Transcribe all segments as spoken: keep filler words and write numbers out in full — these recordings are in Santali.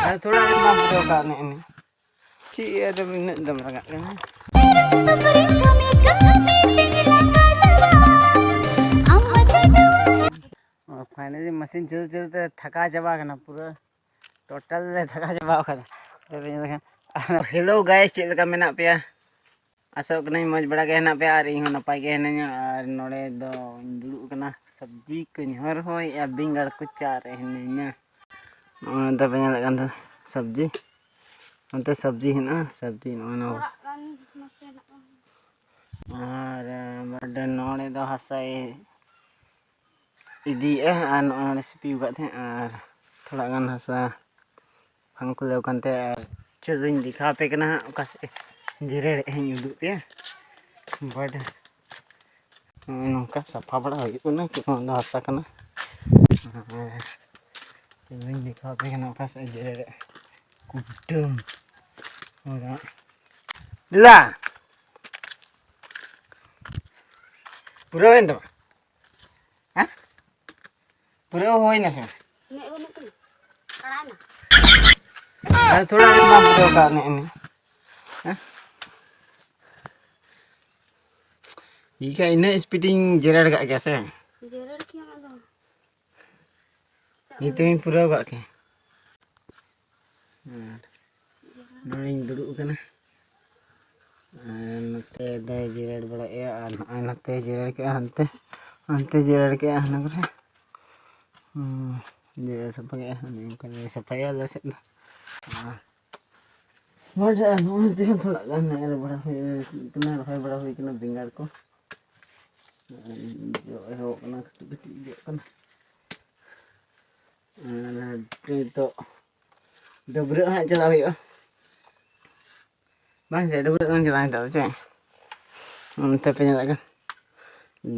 ᱟᱨ ᱛᱷᱚᱲᱟ ᱜᱟᱱ ᱵᱟᱢ ᱯᱩᱨᱟᱹᱣ ᱠᱟᱜ ᱱᱮᱜᱼᱮ ᱱᱤᱭᱟᱹ᱾ ᱪᱮᱫ ᱟᱫᱚ ᱤᱱᱟᱹᱜ ᱫᱚᱢ ᱨᱟᱸᱜᱟᱜ ᱠᱟᱱᱟ? ᱯᱷᱟᱭᱱᱟᱞᱤ ᱢᱮᱥᱤᱱ ᱪᱟᱹᱞᱩ ᱪᱟᱹᱞᱩ ᱛᱮ ᱛᱷᱟᱠᱟ ᱪᱟᱵᱟ ᱠᱟᱱᱟ ᱯᱩᱨᱟᱹ᱾ ᱴᱳᱴᱟᱞ ᱞᱮ ᱛᱷᱟᱠᱟ ᱪᱟᱵᱟ ᱟᱠᱟᱱᱟ᱾ ᱛᱚᱵᱮ ᱧᱮᱞ ᱞᱮᱠᱷᱟᱱ, ᱦᱮᱞᱳ ᱜᱟᱭᱥ, ᱪᱮᱫ ᱞᱮᱠᱟ ᱢᱮᱱᱟᱜ ᱯᱮᱭᱟ? ᱟᱥᱚᱜ ᱠᱟᱹᱱᱟᱹᱧ ᱢᱚᱡᱽ ᱵᱟᱲᱟ ᱜᱮ ᱦᱮᱱᱟᱜ ᱯᱮᱭᱟ ᱟᱨ ᱤᱧ ᱦᱚᱸ ᱱᱟᱯᱟᱭ ᱜᱮ ᱦᱤᱱᱟᱹᱧᱟ᱾ ᱟᱨ ᱱᱚᱰᱮ ᱫᱚᱧ ᱫᱩᱲᱩᱵ ᱟᱠᱟᱱᱟ, ᱥᱚᱵᱽᱡᱤ ᱠᱚᱧ ᱦᱚᱨ ᱦᱚᱭᱮᱜᱼᱟ, ᱵᱮᱸᱜᱟᱲ ᱠᱚᱪᱟ ᱨᱮ ᱦᱤᱱᱟᱹᱧᱟ᱾ ᱱᱚᱜᱼᱚᱭ ᱱᱚᱛᱮ ᱯᱮ ᱧᱮᱞᱮᱫ ᱠᱟᱱ ᱛᱟᱦᱮᱸ ᱥᱚᱵᱽᱡᱤ, ᱱᱚᱛᱮ ᱥᱚᱵᱽᱡᱤ ᱦᱮᱱᱟᱜᱼᱟ, ᱥᱚᱵᱽᱡᱤ ᱱᱚᱜᱼᱚᱭ ᱱᱚᱣᱟ᱾ ᱚᱲᱟᱜ ᱨᱮᱱ ᱱᱟᱥᱮ ᱱᱚᱜᱼᱚᱭ᱾ ᱟᱨ ᱵᱟᱰᱮ ᱱᱚᱰᱮ ᱫᱚ ᱦᱟᱥᱟᱭ ᱤᱫᱤᱭᱮᱫᱼᱟ ᱟᱨ ᱱᱚᱜᱼᱚᱭ ᱱᱚᱰᱮ ᱥᱤᱯᱤ ᱟᱠᱟᱫ ᱛᱟᱦᱮᱸᱫ ᱟᱨ ᱛᱷᱚᱲᱟ ᱜᱟᱱ ᱦᱟᱥᱟ ᱵᱟᱝ ᱠᱷᱩᱞᱟᱹᱣ ᱠᱟᱱ ᱛᱟᱭᱟ᱾ ᱟᱨ ᱪᱮᱫ ᱤᱧ ᱫᱮᱠᱷᱟᱣ ᱟᱯᱮ ᱠᱟᱱᱟ ᱦᱟᱸᱜ, ᱚᱠᱟ ᱥᱮᱫ ᱡᱮᱨᱮᱲᱮᱫ ᱦᱟᱸᱜ ᱤᱧ ᱩᱫᱩᱜ ᱯᱮᱭᱟ᱾ ᱵᱟᱰ ᱱᱚᱜᱼᱚᱭ ᱱᱚᱝᱠᱟ ᱥᱟᱯᱷᱟ ᱵᱟᱲᱟ ᱦᱩᱭᱩᱜ ᱠᱟᱱᱟ, ᱱᱚᱣᱟ ᱫᱚ ᱦᱟᱥᱟ ᱠᱟᱱᱟ᱾ ᱟᱨ ᱪᱮᱫ ᱤᱧ ᱫᱮᱠᱷᱟᱣ ᱟᱯᱮ ᱠᱟᱱᱟ, ᱚᱠᱟ ᱥᱮᱫ ᱡᱮᱨᱮᱲᱮᱫ ᱠᱩᱴᱟᱹᱢ᱾ ᱦᱳᱭ ᱦᱟᱸᱜ᱾ ᱫᱟ, ᱯᱩᱨᱟᱹᱣᱮᱱ ᱛᱟᱢᱟ? ᱦᱮᱸ? ᱯᱩᱨᱟᱹᱣ ᱦᱩᱭᱱᱟ ᱥᱮ ᱵᱟᱝ? ᱢᱮᱫ ᱵᱟᱹᱱᱩᱜ ᱛᱤᱧᱟ᱾ ᱠᱟᱲᱟᱭᱱᱟ᱾ ᱟᱨ ᱛᱷᱚᱲᱟ ᱜᱟᱱ ᱵᱟᱢ ᱯᱩᱨᱟᱹᱣ ᱠᱟᱜ ᱱᱮᱜᱼᱮ ᱱᱤᱭᱟᱹ? ᱦᱮᱸ? ᱤᱠᱷᱟ ᱤᱱᱟᱹᱜ ᱥᱯᱤᱰ ᱤᱧ ᱡᱮᱨᱮᱲ ᱠᱟᱜ ᱜᱮᱭᱟ ᱥᱮ? ᱡᱮᱨᱮᱲ ᱠᱮᱭᱟᱢ ᱟᱫᱚ᱾ ᱱᱤᱛᱚᱜ ᱤᱧ ᱯᱩᱨᱟᱹᱣ ᱠᱟᱜ ᱠᱮᱭᱟ᱾ ᱟᱨ ᱱᱚᱰᱮᱧ ᱫᱩᱲᱩᱵ ᱟᱠᱟᱱᱟ᱾ ᱟᱨ ᱱᱚᱛᱮ ᱫᱚᱭ ᱡᱮᱨᱮᱲ ᱵᱟᱲᱟᱭᱮᱫᱼᱟ ᱟᱨ ᱱᱚᱜᱼᱚᱭ ᱱᱚᱛᱮᱭ ᱡᱮᱨᱮᱲ ᱠᱮᱜᱼᱟ, ᱦᱟᱱᱛᱮ, ᱦᱟᱱᱛᱮ ᱡᱮᱨᱮᱲ ᱠᱮᱜᱼᱟ ᱦᱟᱱᱟ ᱠᱚᱨᱮ᱾ ᱦᱩᱸ, ᱡᱮᱨᱮᱲ ᱥᱟᱯᱷᱟ ᱠᱮᱜᱼᱟ, ᱚᱱᱮ ᱚᱱᱠᱟ ᱜᱮ ᱥᱟᱯᱷᱟᱭᱟ ᱟᱞᱮ ᱥᱮᱫ ᱫᱚ᱾ ᱟᱨ ᱱᱚᱰᱮ ᱟᱨ ᱱᱚᱜᱼᱚᱭ ᱛᱮᱦᱚᱸ ᱛᱷᱚᱲᱟ ᱜᱟᱱ ᱮᱨ ᱵᱟᱲᱟ ᱦᱩᱭ ᱠᱟᱱᱟ, ᱨᱚᱦᱚᱭ ᱵᱟᱲᱟ ᱦᱩᱭ ᱠᱟᱱᱟ ᱵᱮᱸᱜᱟᱲ ᱠᱚ᱾ ᱡᱚ ᱮᱦᱚᱵᱚᱜ ᱠᱟᱱᱟ, ᱠᱟᱹᱴᱤᱡ ᱠᱟᱹᱴᱤᱡ ᱡᱚᱜ ᱠᱟᱱᱟ᱾ ᱟᱨ ᱱᱤᱛᱚᱜ ᱰᱟᱹᱵᱽᱨᱟᱹᱜ ᱦᱟᱸᱜ ᱪᱟᱞᱟᱜ ᱦᱩᱭᱩᱜᱼᱟ᱾ ᱵᱟᱝ ᱥᱮ, ᱰᱟᱹᱵᱽᱨᱟᱹᱜ ᱫᱚ ᱪᱟᱞᱟᱜ ᱦᱩᱭᱩᱜᱼᱟ ᱪᱮᱫ? ᱚᱱᱛᱮ ᱯᱮ ᱧᱮᱞᱮᱫ ᱠᱟᱱ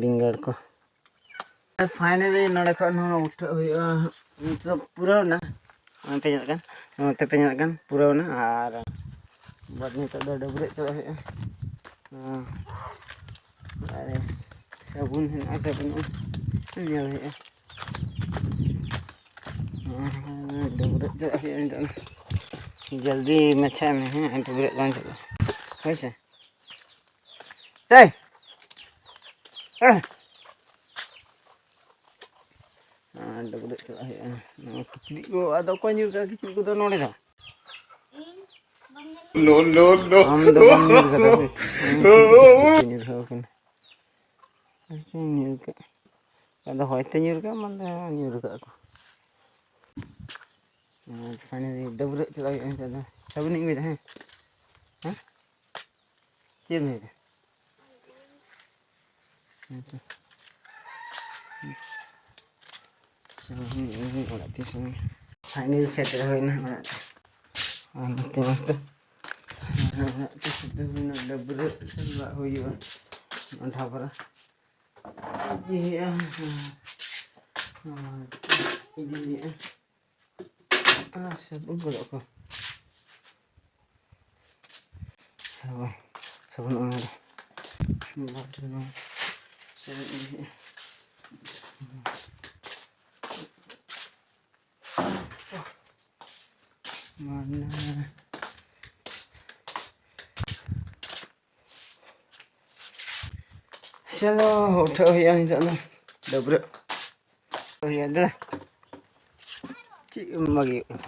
ᱵᱮᱸᱜᱟᱲ ᱠᱚ᱾ ᱯᱷᱟᱭᱱᱟᱞᱤ ᱱᱚᱰᱮ ᱠᱷᱚᱱ ᱦᱚᱸ ᱩᱴᱷᱟᱹᱜ ᱦᱩᱭᱩᱜᱼᱟ᱾ ᱱᱤᱛᱚᱜ ᱯᱩᱨᱟᱹᱣ ᱱᱟ᱾ ᱱᱚᱛᱮ ᱧᱮᱞ ᱠᱟᱱ, ᱱᱚᱛᱮ ᱯᱮ ᱧᱮᱞ ᱠᱟᱱ ᱯᱩᱨᱟᱹᱣ ᱱᱟ᱾ ᱟᱨ ᱵᱟᱫᱽ ᱱᱤᱛᱚᱜ ᱫᱚ ᱰᱟᱹᱵᱽᱨᱟᱹᱜ ᱪᱟᱞᱟᱜ ᱦᱩᱭᱩᱜᱼᱟ᱾ ᱦᱮᱸ᱾ ᱟᱨ ᱥᱟᱵᱚᱱ ᱦᱮᱱᱟᱜᱼᱟ ᱥᱮ ᱵᱟᱹᱱᱩᱜᱼᱟ, ᱧᱮᱞ ᱦᱩᱭᱩᱜᱼᱟ᱾ ᱰᱟᱹᱵᱽᱨᱟᱹᱜ ᱪᱟᱞᱟᱜ ᱦᱩᱭᱩᱜᱼᱟ ᱱᱤᱛᱚᱜ ᱫᱚ᱾ ᱡᱚᱞᱫᱤ ᱢᱟᱪᱷᱟ ᱢᱮ, ᱦᱮᱸ, ᱰᱟᱹᱵᱽᱨᱟᱹᱜ ᱵᱟᱝ ᱪᱟᱞᱟᱜᱼᱟ᱾ ᱦᱳᱭ ᱥᱮ? ᱮᱭ! ᱮᱭ! ᱟᱨ ᱰᱟᱹᱵᱽᱨᱟᱹᱜ ᱪᱟᱞᱟᱜ ᱦᱩᱭᱩᱜᱼᱟ᱾ ᱱᱚᱣᱟ ᱠᱤᱪᱨᱤᱡ ᱠᱚ, ᱟᱫᱚ ᱚᱠᱚᱭ ᱧᱤᱨ ᱠᱟᱜᱼᱟ ᱠᱤᱪᱨᱤᱡ ᱠᱚᱫᱚ ᱱᱚᱰᱮ ᱫᱚ? No, no, no. ᱟᱢ ᱫᱚ ᱵᱟᱢ ᱧᱤᱨ ᱠᱟᱫᱟ ᱥᱮ? ᱟᱢ ᱫᱚ ᱠᱤᱪᱨᱤᱡ ᱠᱚ ᱧᱤᱨ ᱠᱟᱜᱼᱟ ᱠᱟᱱᱟ᱾ ᱟᱪᱪᱷᱟ, ᱧᱤᱨ ᱠᱟᱜ᱾ ᱟᱫᱚ ᱦᱚᱭᱛᱮ ᱧᱤᱨ ᱠᱟᱜ, ᱢᱟᱱᱮ ᱧᱤᱨ ᱠᱟᱜ ᱠᱚ᱾ ᱟᱨ finally ᱰᱟᱹᱵᱽᱨᱟᱹᱜ ᱪᱟᱞᱟᱜ ᱦᱩᱭᱩᱜᱼᱟ ᱱᱤᱛᱚᱜ ᱫᱚ᱾ ᱥᱟᱵᱚᱱᱤᱧ ᱟᱹᱜᱩᱭᱮᱫᱟ, ᱦᱮᱸ? ᱦᱮᱸ? ᱪᱮᱫ ᱮᱢ ᱞᱟᱹᱭᱫᱟ? ᱦᱮᱸ ᱛᱚ᱾ ᱥᱟᱵᱚᱱᱤᱧ ᱟᱹᱜᱩᱭᱟ ᱚᱲᱟᱜ ᱛᱮ, ᱥᱟᱵᱚᱱ᱾ Finally ᱥᱮᱴᱮᱨ ᱦᱩᱭᱱᱟ ᱚᱲᱟᱜ ᱛᱮ᱾ ᱟᱨ ᱱᱚᱛᱮ ᱢᱟ ᱯᱮ᱾ ᱚᱲᱟᱜ ᱛᱮ ᱥᱮᱴᱮᱨ ᱦᱩᱭᱱᱟ, ᱰᱟᱹᱵᱽᱨᱟᱹᱜ ᱪᱟᱞᱟᱜ ᱦᱩᱭᱩᱜᱼᱟ᱾ ᱚᱱᱟ ᱰᱷᱟᱵᱽᱨᱟ ᱤᱫᱤ ᱦᱩᱭᱩᱜᱼᱟ᱾ ᱤᱫᱤ ᱦᱩᱭᱩᱜᱼᱟ᱾ ᱟᱨ ᱥᱟᱵᱚᱱ ᱠᱚᱫᱚ ᱚᱠᱚᱭ? ᱥᱟᱵᱚᱱ, ᱥᱟᱵᱚᱱ ᱚᱱᱟ ᱨᱮ᱾ ᱵᱟᱴᱤ ᱱᱚᱣᱟ ᱥᱟᱵᱚᱱ ᱤᱫᱤ ᱦᱩᱭᱩᱜᱼᱟ᱾ ᱢᱟᱱᱮ ᱪᱚᱞᱚ, ᱩᱴᱷᱟᱹᱜ ᱦᱩᱭᱩᱜᱼᱟ ᱱᱤᱛᱚᱜ ᱫᱚ᱾ ᱰᱟᱹᱵᱽᱨᱟᱹᱜ ᱦᱩᱭᱩᱜᱼᱟ᱾ ᱫᱮᱞᱟ᱾ ᱪᱮᱫ ᱮᱢ ᱵᱟᱹᱜᱤᱭᱟᱜ ᱠᱟᱱᱟ?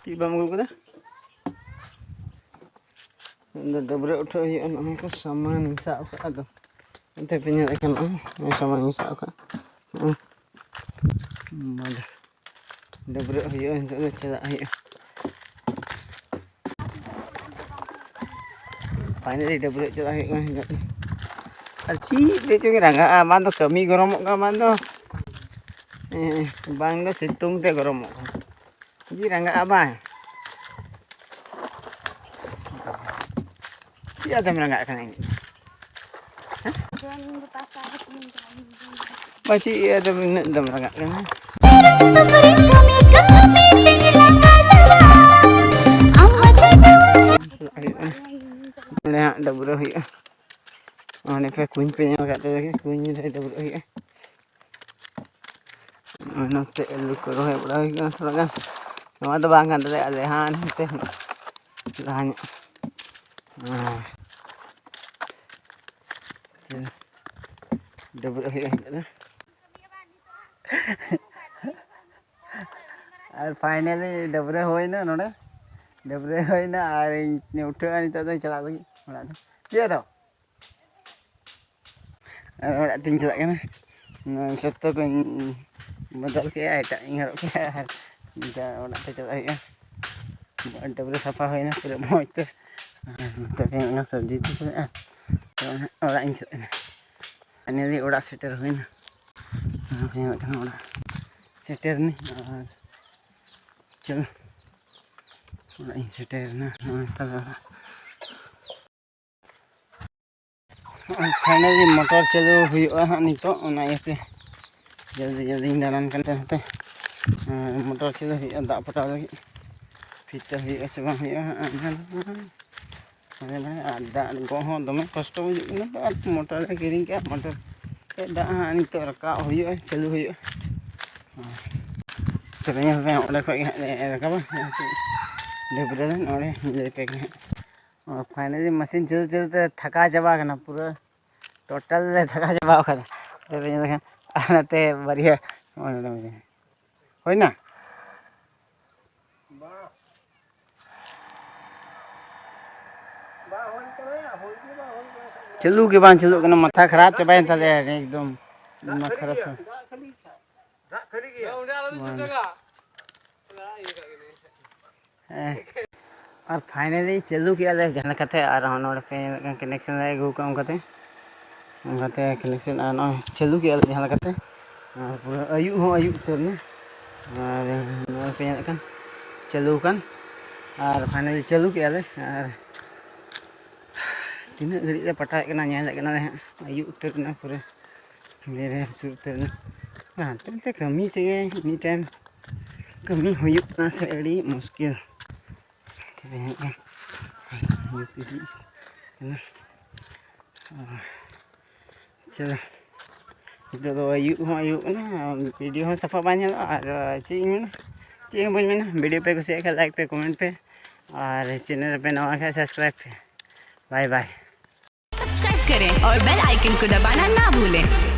ᱪᱮᱫ ᱵᱟᱢ ᱟᱹᱜᱩ ᱠᱟᱫᱟ? ᱟᱫᱚ ᱰᱟᱹᱵᱽᱨᱟᱹᱜ ᱩᱴᱷᱟᱹᱜ ᱦᱩᱭᱩᱜᱼᱟ᱾ ᱱᱚᱜᱼᱚᱭ ᱠᱚ ᱥᱟᱢᱟᱱ ᱤᱧ ᱥᱟᱵ ᱠᱟᱜᱼᱟ᱾ ᱟᱫᱚ ᱚᱱᱛᱮ ᱯᱮ ᱧᱮᱞᱮᱫ ᱠᱟᱱᱟ, ᱱᱚᱜᱼᱚᱭ ᱥᱟᱢᱟᱱ ᱤᱧ ᱥᱟᱵ ᱠᱟᱜᱼᱟ᱾ ᱱᱚᱜᱼᱚᱭ᱾ ᱰᱟᱹᱵᱽᱨᱟᱹᱜ ᱦᱩᱭᱩᱜᱼᱟ, ᱱᱤᱛᱚᱜ ᱫᱚ ᱪᱟᱞᱟᱜ ᱦᱩᱭᱩᱜᱼᱟ᱾ Finally ᱰᱟᱹᱵᱽᱨᱟᱹᱜ ᱪᱟᱞᱟᱜ ᱦᱩᱭᱩᱜ ᱠᱟᱱᱟ ᱱᱤᱛᱚᱜ ᱫᱚ᱾ ᱟᱨ ᱪᱮᱫ ᱛᱮ ᱪᱚᱝ ᱨᱟᱸᱜᱟᱜᱼᱟ, ᱵᱟᱝ ᱫᱚ ᱠᱟᱹᱢᱤ ᱜᱚᱨᱚᱢᱚᱜ ᱠᱟᱱᱟ, ᱵᱟᱝ ᱫᱚ, ᱦᱮᱸ, ᱵᱟᱝ ᱫᱚ ᱥᱤᱛᱩᱝ ᱛᱮ ᱜᱚᱨᱚᱢᱚᱜ ᱠᱟᱱᱟ᱾ ᱡᱤ ᱨᱟᱸᱜᱟᱜᱼᱟ ᱵᱟᱝ? ᱪᱮᱫ ᱟᱫᱚᱢ ᱨᱟᱸᱜᱟᱜ ᱠᱟᱱᱟ ᱤᱧ? ᱵᱟ, ᱪᱮᱫ ᱟᱫᱚᱢ ᱩᱱᱟᱹᱜ ᱫᱚᱢ ᱨᱟᱸᱜᱟᱜ ᱠᱟᱱᱟ? ᱱᱚᱰᱮ ᱦᱟᱸᱜ ᱰᱟᱹᱵᱽᱨᱟᱹ ᱦᱩᱭᱩᱜᱼᱟ᱾ ᱚᱸᱰᱮ ᱯᱮ ᱠᱩᱧ ᱯᱮ ᱧᱮᱞ ᱠᱟᱜ ᱛᱟᱞᱮ ᱜᱮ, ᱠᱩᱧ ᱨᱮ ᱰᱟᱹᱵᱽᱨᱟᱹ ᱦᱩᱭᱩᱜᱼᱟ᱾ ᱱᱚᱛᱮ ᱟᱹᱞᱩ ᱠᱚ ᱨᱚᱦᱚᱭ ᱵᱟᱲᱟ ᱦᱩᱭ ᱠᱟᱱᱟ ᱛᱷᱚᱲᱟ ᱜᱟᱱ᱾ ᱱᱚᱣᱟ ᱫᱚ ᱵᱟᱝ ᱠᱟᱱ ᱛᱟᱞᱮᱭᱟ, ᱟᱞᱮ ᱦᱟᱱᱛᱮ ᱞᱟᱦᱟ ᱧᱚᱜ᱾ ᱦᱮᱸ᱾ ᱰᱟᱹᱵᱽᱨᱟᱹᱜ ᱦᱩᱭᱩᱜᱼᱟ ᱱᱤᱛᱚᱜ ᱫᱚ᱾ ᱟᱨ finally ᱰᱟᱹᱵᱽᱨᱟᱹ ᱦᱩᱭᱱᱟ ᱱᱚᱰᱮ᱾ ᱰᱟᱹᱵᱽᱨᱟᱹ ᱦᱩᱭᱱᱟ ᱟᱨ ᱤᱧ ᱩᱴᱷᱟᱹᱜᱼᱟ ᱱᱤᱛᱚᱜ ᱫᱚ ᱪᱟᱞᱟᱜ ᱞᱟᱹᱜᱤᱫ ᱚᱲᱟᱜ ᱫᱚ᱾ ᱪᱮᱫ ᱫᱚ? ᱟᱨ ᱚᱲᱟᱜ ᱛᱤᱧ ᱪᱟᱞᱟᱜ ᱠᱟᱱᱟ᱾ ᱱᱚᱣᱟ ᱥᱚᱛᱛᱚ ᱠᱚᱧ ᱵᱚᱫᱚᱞ ᱠᱮᱜᱼᱟ, ᱮᱴᱟᱜ ᱤᱧ ᱦᱚᱨᱚᱜ ᱠᱮᱜᱼᱟ᱾ ᱟᱨ ᱱᱤᱛᱚᱜ ᱚᱲᱟᱜ ᱛᱮ ᱪᱟᱞᱟᱜ ᱦᱩᱭᱩᱜᱼᱟ᱾ ᱰᱟᱹᱵᱽᱨᱟᱹ ᱥᱟᱯᱷᱟ ᱦᱩᱭᱱᱟ ᱯᱩᱨᱟᱹ ᱢᱚᱡᱽ ᱛᱮ᱾ ᱟᱨ ᱱᱤᱛᱚᱜ ᱜᱮ ᱚᱱᱟ ᱥᱚᱵᱽᱡᱤ ᱛᱮ ᱪᱟᱞᱟᱜᱼᱟ᱾ ᱛᱚ ᱚᱲᱟᱜ ᱤᱧ ᱪᱟᱞᱟᱜ ᱠᱟᱱᱟ᱾ Finally ᱚᱲᱟᱜ ᱥᱮᱴᱮᱨ ᱦᱩᱭᱱᱟ᱾ ᱚᱱᱟ ᱠᱚ ᱧᱮᱞᱚᱜ ᱠᱟᱱᱟ ᱚᱲᱟᱜ ᱥᱮᱴᱮᱨ ᱱᱟᱹᱧ᱾ ᱟᱨ ᱪᱚᱞᱚ ᱚᱲᱟᱜ ᱤᱧ ᱥᱮᱴᱮᱨ ᱮᱱᱟ᱾ ᱱᱚᱜᱼᱚᱭ ᱛᱟᱞᱮ ᱚᱲᱟᱜ᱾ ᱱᱚᱜᱼᱚᱭ finally ᱢᱚᱴᱚᱨ ᱪᱟᱹᱞᱩ ᱦᱩᱭᱩᱜᱼᱟ ᱦᱟᱸᱜ ᱱᱤᱛᱚᱜ, ᱚᱱᱟ ᱤᱭᱟᱹᱛᱮ ᱡᱚᱞᱫᱤ ᱡᱚᱞᱫᱤᱧ ᱫᱟᱬᱟᱱ ᱠᱟᱱ ᱛᱟᱦᱮᱸ ᱛᱮ᱾ ᱟᱨ ᱢᱚᱴᱚᱨ ᱪᱟᱹᱞᱩ ᱦᱩᱭᱩᱜᱼᱟ ᱫᱟᱜ ᱯᱚᱴᱟᱣ ᱞᱟᱹᱜᱤᱫ, ᱯᱷᱤᱴ ᱦᱩᱭᱩᱜᱼᱟ ᱥᱮ ᱵᱟᱝ ᱦᱩᱭᱩᱜᱼᱟ ᱦᱟᱸᱜ, ᱧᱮᱞ ᱟᱵᱚᱱ᱾ ᱦᱟᱸᱰᱮ ᱱᱟᱰᱮ ᱟᱨ ᱫᱟᱜ ᱜᱚᱜ ᱦᱚᱸ ᱫᱚᱢᱮ ᱠᱚᱥᱴᱚ ᱵᱩᱡᱩᱜ ᱠᱟᱱᱟ ᱛᱚ, ᱟᱨ ᱢᱚᱴᱚᱨ ᱞᱮ ᱠᱤᱨᱤᱧ ᱠᱮᱜᱼᱟ, ᱢᱚᱴᱚᱨ ᱛᱮ ᱫᱟᱜ ᱦᱟᱸᱜ ᱱᱤᱛᱚᱜ ᱨᱟᱠᱟᱵ ᱦᱩᱭᱩᱜᱼᱟ, ᱪᱟᱹᱞᱩ ᱦᱩᱭᱩᱜᱼᱟ᱾ ᱛᱚᱵᱮ ᱧᱮᱞ ᱯᱮ, ᱚᱸᱰᱮ ᱠᱷᱚᱡ ᱜᱮ ᱦᱟᱸᱜ ᱞᱮ ᱨᱟᱠᱟᱵᱟ᱾ ᱰᱟᱹᱵᱽᱨᱟᱹ ᱞᱮᱱ ᱚᱸᱰᱮ ᱞᱟᱹᱭ ᱟᱯᱮ ᱠᱟᱱᱟ ᱦᱟᱸᱜ᱾ ᱚ, finally ᱢᱮᱥᱤᱱ ᱪᱟᱹᱞᱩ ᱪᱟᱹᱞᱩ ᱛᱮ ᱛᱷᱟᱠᱟ ᱪᱟᱵᱟ ᱠᱟᱱᱟ, ᱯᱩᱨᱟᱹ total ᱞᱮ ᱛᱷᱟᱠᱟ ᱪᱟᱵᱟ ᱟᱠᱟᱱᱟ᱾ ᱛᱚᱵᱮ ᱧᱮᱞ ᱞᱮᱠᱷᱟᱱ ᱟᱨ ᱱᱚᱛᱮ ᱵᱟᱨᱭᱟ, ᱚᱸᱰᱮ ᱢᱮᱥᱤᱱ ᱦᱩᱭᱱᱟ? ᱪᱟᱹᱞᱩ ᱜᱮ ᱵᱟᱝ ᱪᱟᱹᱞᱩᱜ ᱠᱟᱱᱟ, ᱢᱟᱛᱷᱟ ᱠᱷᱟᱨᱟᱯ ᱪᱟᱵᱟᱭᱮᱱ ᱛᱟᱞᱮᱭᱟ ᱮᱠᱫᱚᱢ, ᱢᱟᱛᱷᱟ ᱠᱷᱟᱨᱟᱯ ᱪᱟᱵᱟ᱾ ᱵᱟᱝ᱾ ᱦᱮᱸ᱾ ᱟᱨ finally ᱪᱟᱹᱞᱩ ᱠᱮᱜᱼᱟ ᱞᱮ ᱡᱟᱦᱟᱸ ᱞᱮᱠᱟᱛᱮ, ᱟᱨ ᱦᱚᱸ ᱱᱚᱰᱮ ᱯᱮ ᱧᱮᱞᱮᱫ ᱠᱟᱱ connection ᱞᱮ ᱟᱹᱜᱩ ᱠᱟᱜᱼᱟ ᱚᱱᱠᱟᱛᱮ, ᱚᱱᱠᱟᱛᱮ connection, ᱟᱨ ᱱᱚᱜᱼᱚᱭ ᱪᱟᱹᱞᱩ ᱠᱮᱜᱼᱟ ᱞᱮ ᱡᱟᱦᱟᱸ ᱞᱮᱠᱟᱛᱮ᱾ ᱟᱨ ᱯᱩᱨᱟᱹ ᱟᱹᱭᱩᱵ ᱦᱚᱸ ᱟᱹᱭᱩᱵ ᱩᱛᱟᱹᱨ ᱮᱱᱟ᱾ ᱟᱨ ᱱᱚᱜᱼᱚᱭ ᱯᱮ ᱧᱮᱞᱮᱫ ᱠᱟᱱ ᱪᱟᱹᱞᱩ ᱟᱠᱟᱱ, ᱟᱨ finally ᱪᱟᱹᱞᱩ ᱠᱮᱜᱼᱟ ᱞᱮ᱾ ᱟᱨ ᱛᱤᱱᱟᱹᱜ ᱜᱷᱟᱹᱲᱤᱡ ᱞᱮ ᱯᱟᱴᱟᱣᱮᱫ ᱠᱟᱱᱟ, ᱧᱮᱞᱮᱫ ᱠᱟᱱᱟ ᱞᱮ ᱦᱟᱸᱜ, ᱟᱹᱭᱩᱵ ᱩᱛᱟᱹᱨ ᱮᱱᱟ ᱯᱩᱨᱟᱹ᱾ ᱵᱮᱨᱮ ᱦᱟᱹᱥᱩᱨ ᱩᱛᱟᱹᱨ ᱮᱱᱟ᱾ ᱦᱟᱱᱛᱮ ᱱᱟᱛᱮ ᱠᱟᱹᱢᱤ ᱛᱮᱜᱮ ᱢᱤᱫ time ᱠᱟᱹᱢᱤ ᱦᱩᱭᱩᱜ ᱠᱟᱱᱟ ᱥᱮ ᱟᱹᱰᱤ ᱢᱩᱥᱠᱤᱞ᱾ ᱛᱚᱵᱮ ᱦᱟᱸᱜ ᱡᱩᱛ ᱤᱫᱤᱜ ᱠᱟᱱᱟ᱾ ᱪᱚᱞᱚ, ᱱᱤᱛᱚᱜ ᱫᱚ ᱟᱹᱭᱩᱵ ᱦᱚᱸ ᱟᱹᱭᱩᱵ ᱠᱟᱱᱟ, ᱵᱷᱤᱰᱤᱭᱳ ᱦᱚᱸ ᱥᱟᱯᱷᱟ ᱵᱟᱝ ᱧᱮᱞᱚᱜᱼᱟ᱾ ᱟᱨ ᱪᱮᱫ ᱤᱧ ᱢᱮᱱᱟ, ᱪᱮᱫ ᱦᱚᱸ ᱵᱟᱹᱧ ᱢᱮᱱᱟ᱾ ᱵᱷᱤᱰᱤᱭᱳ ᱯᱮ ᱠᱩᱥᱤᱭᱟᱜ ᱠᱷᱟᱱ ᱞᱟᱭᱤᱠ ᱯᱮ, ᱠᱚᱢᱮᱱᱴ ᱯᱮ, ᱟᱨ ᱪᱮᱱᱮᱞ ᱨᱮᱯᱮ ᱱᱟᱣᱟ ᱠᱷᱟᱱ ᱥᱟᱵᱥᱠᱨᱟᱭᱤᱵᱽ ᱯᱮ᱾ ᱵᱟᱭ ᱵᱟᱭ᱾ सब्सक्राइब करें और बेल आइकन को दबाना ना भूलें।